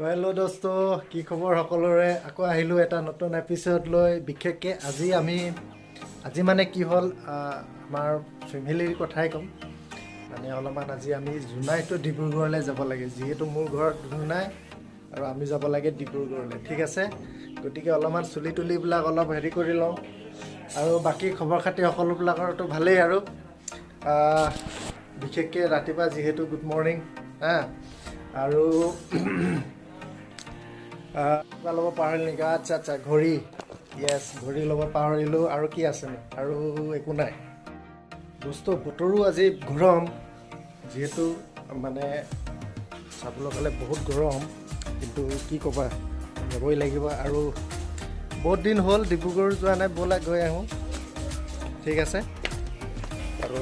Hello' দোস্ত, কি খবৰ সকলোৰে? আকৌ আহিলোঁ এটা নতুন এপিছ'ড লৈ। বিশেষকৈ আজি আমি আজি মানে কি হ'ল, আমাৰ ফেমিলিৰ কথাই ক'ম। মানে অলপমান আজি আমি জোনাই টু ডিব্ৰুগড়লৈ যাব লাগে, যিহেতু মোৰ ঘৰত জোনাই আৰু আমি যাব লাগে ডিব্ৰুগড়লৈ, ঠিক আছে। গতিকে অলপমান চুলি তুলিবিলাক অলপ হেৰি কৰি লওঁ আৰু বাকী খবৰ খাতি সকলোবিলাকৰতো ভালেই। আৰু বিশেষকৈ ৰাতিপুৱা যিহেতু গুড মৰ্ণিং হা। আৰু কিবা ল'ব পাহৰিলোঁ নেকি? আচ্ছা আচ্ছা, ঘড়ী, য়েছ, ঘড়ী ল'ব পাহৰিলোঁ। আৰু কি আছেনো? আৰু একো নাই দোস্ত। বতৰো আজি গৰম, যিহেতু মানে চাবলৈ গ'লে বহুত গৰম, কিন্তু কি ক'বা, যাবই লাগিব। আৰু বহুত দিন হ'ল ডিব্ৰুগড় যোৱা নাই, ব'লা গৈ আহোঁ, ঠিক আছে। আৰু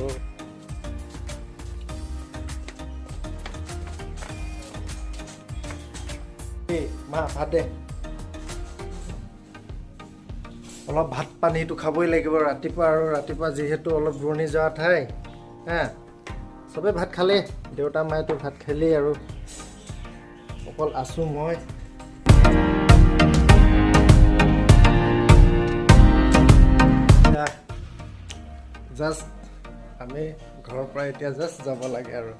এই মা, ভাত দে অলপ। ভাত পানীটো খাবই লাগিব ৰাতিপুৱা। আৰু ৰাতিপুৱা যিহেতু অলপ দূৰণি যোৱা ঠাই হা, চবেই ভাত খালেই, দেউতা মায়েতো ভাত খালেই আৰু অকল আছোঁ মই। জাষ্ট আমি ঘৰৰ পৰা এতিয়া জাষ্ট যাব লাগে আৰু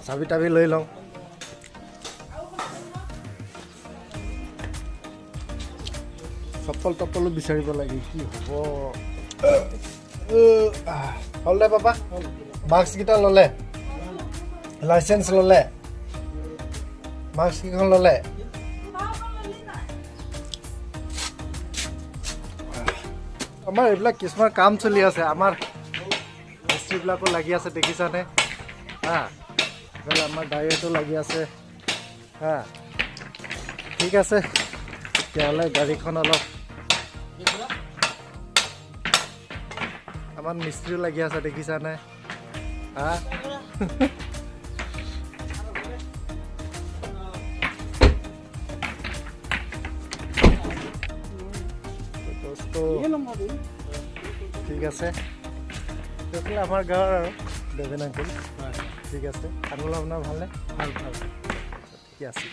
চাবি তাবি লৈ লওঁ। চপ্পল তপ্পলো বিচাৰিব লাগে, কি হ'ব? হ'ল দে পাপা, মাস্ককেইটা ল'লে, লাইচেঞ্চ ল'লে, মাস্ক কেইখন ল'লে। আমাৰ এইবিলাক কিছুমান কাম চলি আছে, আমাৰ মিস্ত্ৰীবিলাকো লাগি আছে, দেখিছানে? হা, এইফালে আমাৰ ডাইৰেক্টো লাগি আছে। হা, ঠিক আছে, তেতিয়াহ'লে গাড়ীখন অলপ, আমাৰ মিস্ত্ৰীও লাগি আছে, দেখিছানে? হা, দোস্ত, ঠিক আছে। এইফালে আমাৰ গাঁৱৰ আৰু দেৱেন আংকুল, ঠিক আছে। আংকুল, আপোনাৰ ভালনে? ভাল ভাল। ঠিকে আছে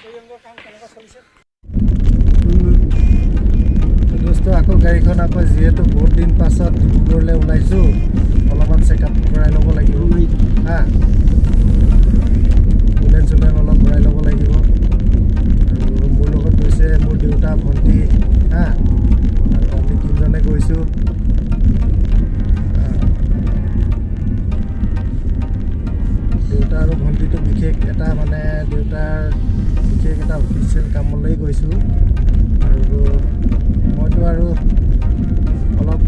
দোস্ত। আকৌ গাড়ীখন আকৌ যিহেতু বহুত দিন পাছত ডিব্ৰুগড়লৈ ওলাইছোঁ, অলপমান চেকআপ কৰাই ল'ব লাগিব। হা, কুলেণ্ট চুলেণ্ট অলপ ভৰাই ল'ব লাগিব। আৰু মোৰ লগত গৈছে মোৰ দেউতা, ভণ্টি, হা, আৰু আমি তিনিজনে গৈছোঁ। দেউতা আৰু ভণ্টিটো বিশেষ এটা মানে দেউতাৰ বিশেষ এটা অফিচিয়েল কামলৈ গৈছোঁ আৰু মইতো আৰু অলপ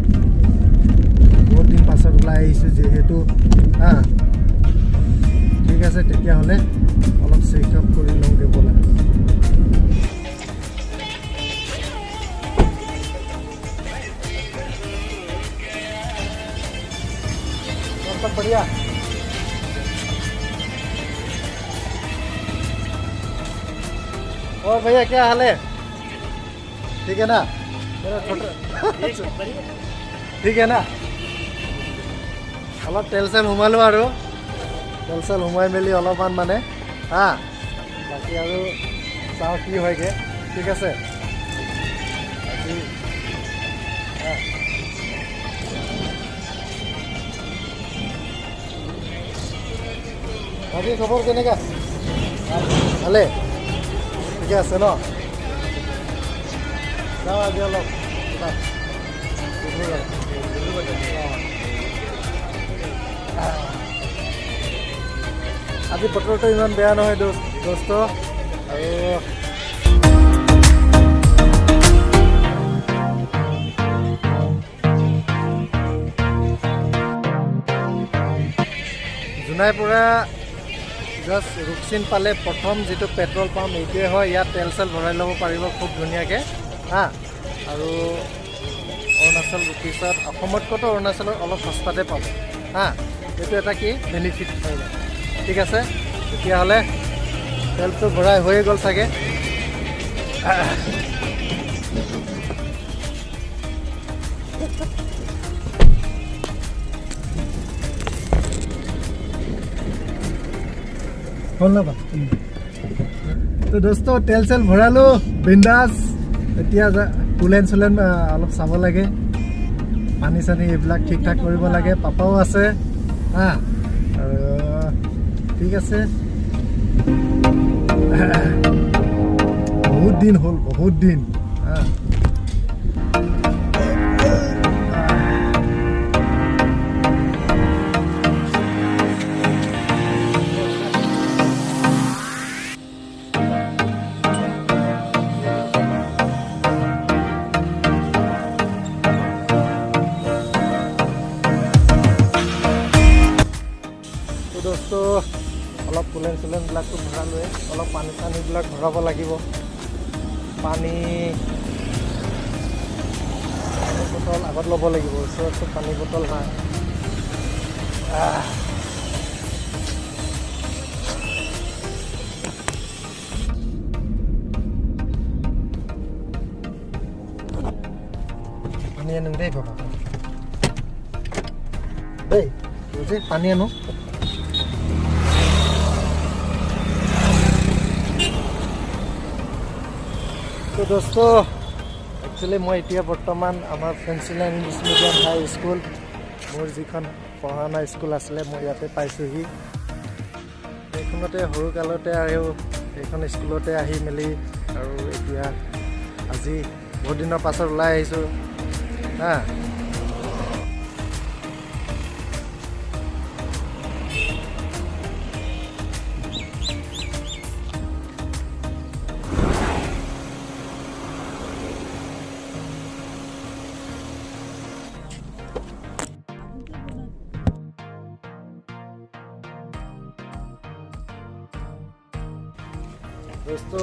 বহুত দিন পাছত ওলাই আহিছোঁ যিহেতু। হা, ঠিক আছে, তেতিয়াহ'লে অলপ চেক আপ কৰি লওঁগৈ ব'লা। और सब बढ़िया। और भैया, क्या हाल है? ठीक है ना? मेरा छोटा ठीक है ना? অলপ তেল চেল সোমালোঁ আৰু তেল চেল সোমাই মেলি অলপমান মানে হা, বাকী আৰু চাওঁ কি হয়গৈ, ঠিক আছে। বাকী হা, বাকী খবৰ কেনেকা? ভালে, ঠিকে আছে ন? যাওঁ আজি অলপ কিবা ডিব্ৰুগড়। অঁ। আজি বতৰটো ইমান বেয়া নহয় দোস্ত। আৰু জোনাইৰ পৰা জাষ্ট ৰুকচিন পালে প্ৰথম যিটো পেট্ৰল পাম্প এইটোৱে হয়। ইয়াত তেল চেল ভৰাই ল'ব পাৰিব খুব ধুনীয়াকৈ। হা, আৰু অৰুণাচল ৰুপিছত অসমতকৈতো অৰুণাচলত অলপ সস্তাতে পাব। হা, এইটো এটা কি বেনিফিট হয়, ঠিক আছে। তেতিয়াহ'লে তেলটো ভৰাই হৈয়ে গ'ল চাগে। হ'ল না? তো দোস্ত, তেল চেল ভৰালোঁ, বিন্দাছ। এতিয়া কুলেন চুলেন অলপ চাব লাগে, পানী চানী এইবিলাক ঠিক ঠাক কৰিব লাগে। পাপাও আছে, হা। আৰু ঠিক আছে, বহুত দিন হ'ল, বহুত দিন, হা। তো দোস্ত, অলপ কুলেন চুলেনবিলাকতো ভৰালোৱে, অলপ পানী চানীবিলাক ভৰাব লাগিব। পানী পানী বটল আগত ল'ব লাগিব, ওচৰততো পানী বটল নাই। আহ। পানী আনিম দেই বাবা, দেই বুজি, পানী আনো। তো দোস্ত, একচুৱেলি মই এতিয়া বৰ্তমান আমাৰ ফেঞ্চিলাইন ইংলিছ মিডিয়াম হাই স্কুল, মোৰ যিখন পঢ়া শুনা স্কুল আছিলে, মই ইয়াতে পাইছোঁহি। এইখনতে সৰুকালতে আৰু এইখন স্কুলতে আহি মেলি আৰু এতিয়া আজি বহুত দিনৰ পাছত ওলাই আহিছোঁ, হা। দোস্ত,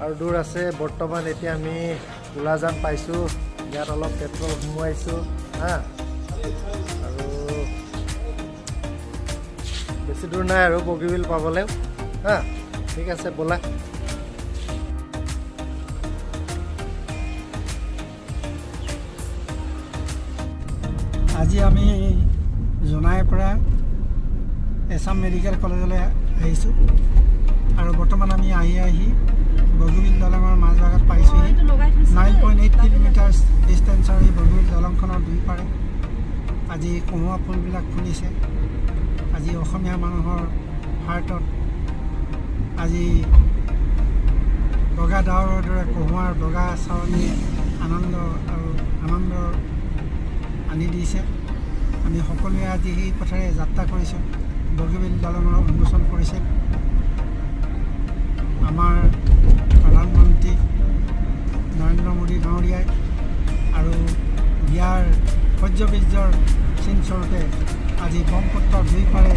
আৰু দূৰ আছে। বৰ্তমান এতিয়া আমি গোলাজান পাইছোঁ, ইয়াত অলপ পেট্ৰল সোমোৱাইছোঁ, হা। আৰু বেছি দূৰ নাই আৰু বগীবিল পাবলৈ, হা। ঠিক আছে, ব'লা। আজি আমি জোনাইৰ পৰা এছাম মেডিকেল কলেজলৈ আহিছোঁ আৰু বৰ্তমান আমি আহি আহি বগীবিল দলঙৰ মাজভাগত পাইছোঁহি। 9.8 কিলোমিটাৰ্ছ ডিষ্টেঞ্চৰ এই বগীবিল দলংখনৰ দুই পাৰে আজি কহুৱা ফুলবিলাক ফুলিছে। আজি অসমীয়া মানুহৰ হাৰ্টত আজি বগা ডাৱৰৰ দৰে কহুৱাৰ বগা চাৱনিয়ে আনন্দ আৰু আনন্দ আনি দিছে। আমি সকলোৱে আজি সেই পথেৰে যাত্ৰা কৰিছোঁ। বগীবিল দলঙৰ উন্মোচন কৰিছিল আমাৰ প্ৰধানমন্ত্ৰী নৰেন্দ্ৰ মোদী ডাঙৰীয়াই আৰু ইয়াৰ শৌৰ্যবীৰ্যৰ চিনস্বৰূপে আজি ব্ৰহ্মপুত্ৰৰ দুই পাৰে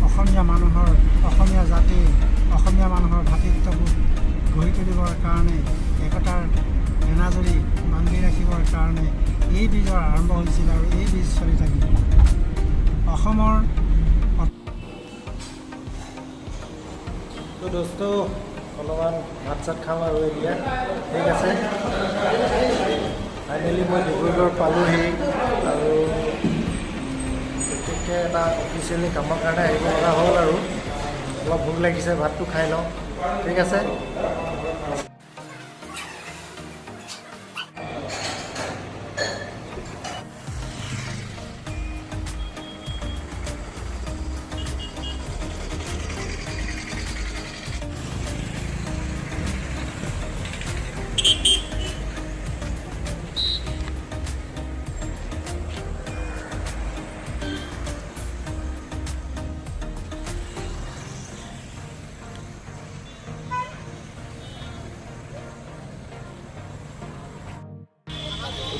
অসমীয়া মানুহৰ, অসমীয়া জাতিৰ, অসমীয়া মানুহৰ ভাতৃত্ববোধ গঢ়ি তুলিবৰ কাৰণে, একতাৰ এনাজৰী বান্ধি ৰাখিবৰ কাৰণে এই ব্ৰীজৰ আৰম্ভ হৈছিল আৰু এই ব্ৰীজ চলি থাকিব অসমৰ। তো দোস্ত, অলপমান ভাত চাত খাম আৰু এতিয়া। ঠিক আছে, ফাইনেলি মই ডিব্ৰুগড় পালোহি আৰু বিশেষকৈ এটা অফিচিয়েলি কামৰ কাৰণে আহিব লগা হ'ল আৰু অলপ ভোক লাগিছে, ভাতটো খাই লওঁ। ঠিক আছে।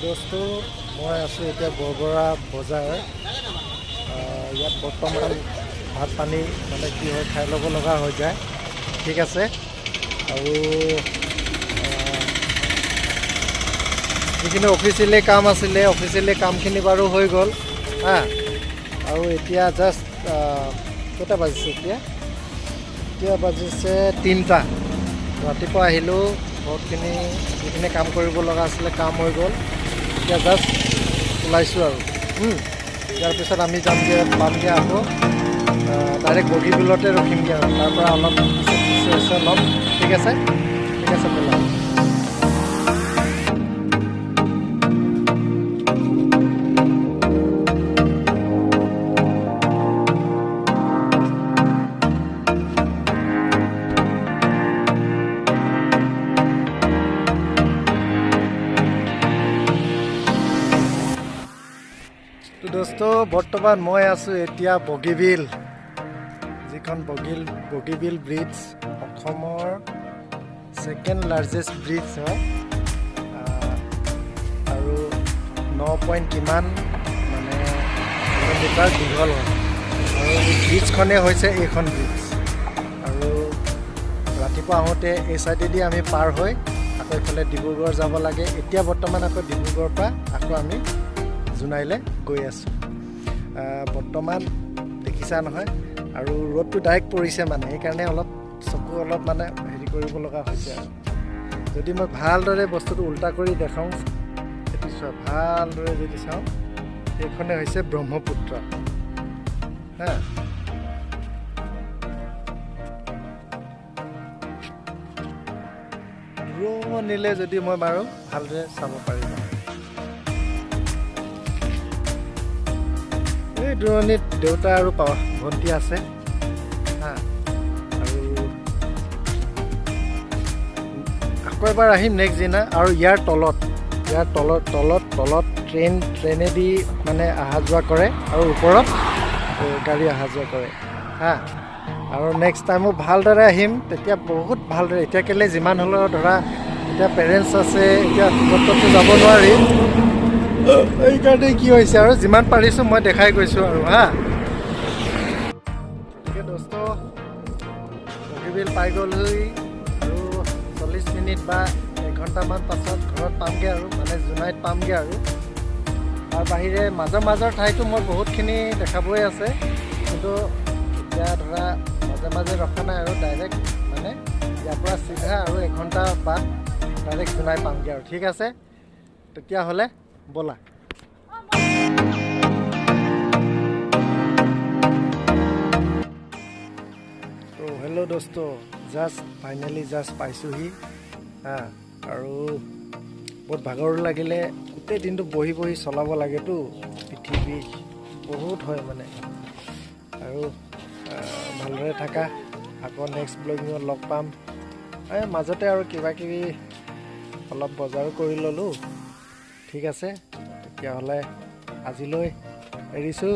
দোস্ত, মই আছোঁ এতিয়া বৰবৰা বজাৰ। ইয়াত বৰ্তমান ভাত পানী মানে কি হয়, খাই ল'ব লগা হৈ যায়। ঠিক আছে, আৰু যিখিনি অফিচিয়েলি কাম আছিলে, অফিচিয়েলি কামখিনি বাৰু হৈ গ'ল, হা। আৰু এতিয়া জাষ্ট কেইটা বাজিছে এতিয়া? এতিয়া বাজিছে 3টা। ৰাতিপুৱা আহিলোঁ, বহুতখিনি যিখিনি কাম কৰিব লগা আছিলে কাম হৈ গ'ল। এতিয়া জাষ্ট ওলাইছোঁ আৰু ইয়াৰ পিছত আমি যামগৈ, পামগৈ আকৌ। ডাইৰেক্ট বগীবিলতে ৰখিমগৈ আৰু তাৰ পৰা অলপ পিছত দৃশ্য ল'ম। ঠিক আছে, ঠিক আছে, ব'লা। তো দোস্ত, বৰ্তমান মই আছোঁ এতিয়া বগীবিল, যিখন বগীবিল ব্ৰিজ অসমৰ ছেকেণ্ড লাৰ্জেষ্ট ব্ৰিজ হয়। আৰু 9 পইণ্ট কিমান মানে কিলোমিটাৰ দীঘল হয় আৰু এই ব্ৰিজখনেই হৈছে এইখন ব্ৰিজ। আৰু ৰাতিপুৱা আহোঁতে এই চাইডেদি আমি পাৰ হৈ আকৌ এইফালে ডিব্ৰুগড় যাব লাগে। এতিয়া বৰ্তমান আকৌ ডিব্ৰুগড়ৰ পৰা আকৌ আমি জোনাইলৈ গৈ আছোঁ। বৰ্তমান দেখিছা নহয়, আৰু ৰ'দটো ডাইৰেক্ট পৰিছে, মানে সেইকাৰণে অলপ চকু অলপ মানে হেৰি কৰিব লগা হৈছে। আৰু যদি মই ভালদৰে বস্তুটো উল্টা কৰি দেখাওঁ, এইটো চোৱা, ভালদৰে যদি চাওঁ, এইখনে হৈছে ব্ৰহ্মপুত্ৰ। হা, দূৰণিলে যদি মই মাৰোঁ, ভালদৰে চাব পাৰিব। এই দূৰণিত দেউতা আৰু ভণ্টি আছে। হা, আৰু আকৌ এবাৰ আহিম নেক্সট দিনা। আৰু ইয়াৰ তলত ট্ৰেইনেদি মানে অহা যোৱা কৰে আৰু ওপৰত গাড়ী অহা যোৱা কৰে। হা, আৰু নেক্সট টাইমো ভালদৰে আহিম, তেতিয়া বহুত ভালদৰে। এতিয়া কেলৈ যিমান হ'লেও ধৰা এতিয়া পেৰেণ্টছ আছে, এতিয়া য'ত ত'ত যাব নোৱাৰি। এইকাৰণে কি হৈছে আৰু যিমান পাৰিছোঁ মই দেখাই গৈছোঁ আৰু। হা, গতিকে দোস্ত, বগীবিল পাই গ'লহি আৰু 40 মিনিট বা এঘণ্টামান পাছত ঘৰত পামগৈ আৰু মানে জোনাইত পামগৈ। আৰু তাৰ বাহিৰে মাজৰ মাজৰ ঠাইতো মোৰ বহুতখিনি দেখাবই আছে, কিন্তু এতিয়া ধৰা মাজে মাজে ৰখা নাই আৰু ডাইৰেক্ট মানে ইয়াৰ পৰা চিধা আৰু এঘণ্টা বাদ ডাইৰেক্ট জোনাই পামগৈ আৰু। ঠিক আছে, তেতিয়াহ'লে ব'লা। তো হেল্ল' দোস্ত, জাষ্ট ফাইনেলি জাষ্ট পাইছোঁহি। হা, আৰু বহুত ভাগৰো লাগিলে। গোটেই দিনটো বহি বহি চলাব লাগেতো, পিঠি বিষ বহুত হয় মানে। আৰু ভালদৰে থাকা, আকৌ নেক্সট ব্লগিঙত লগ পাম। এই মাজতে আৰু কিবা কিবি অলপ বজাৰো কৰি ল'লোঁ। ঠিক আছে, তেতিয়াহ'লে আজিলৈ এৰিছোঁ।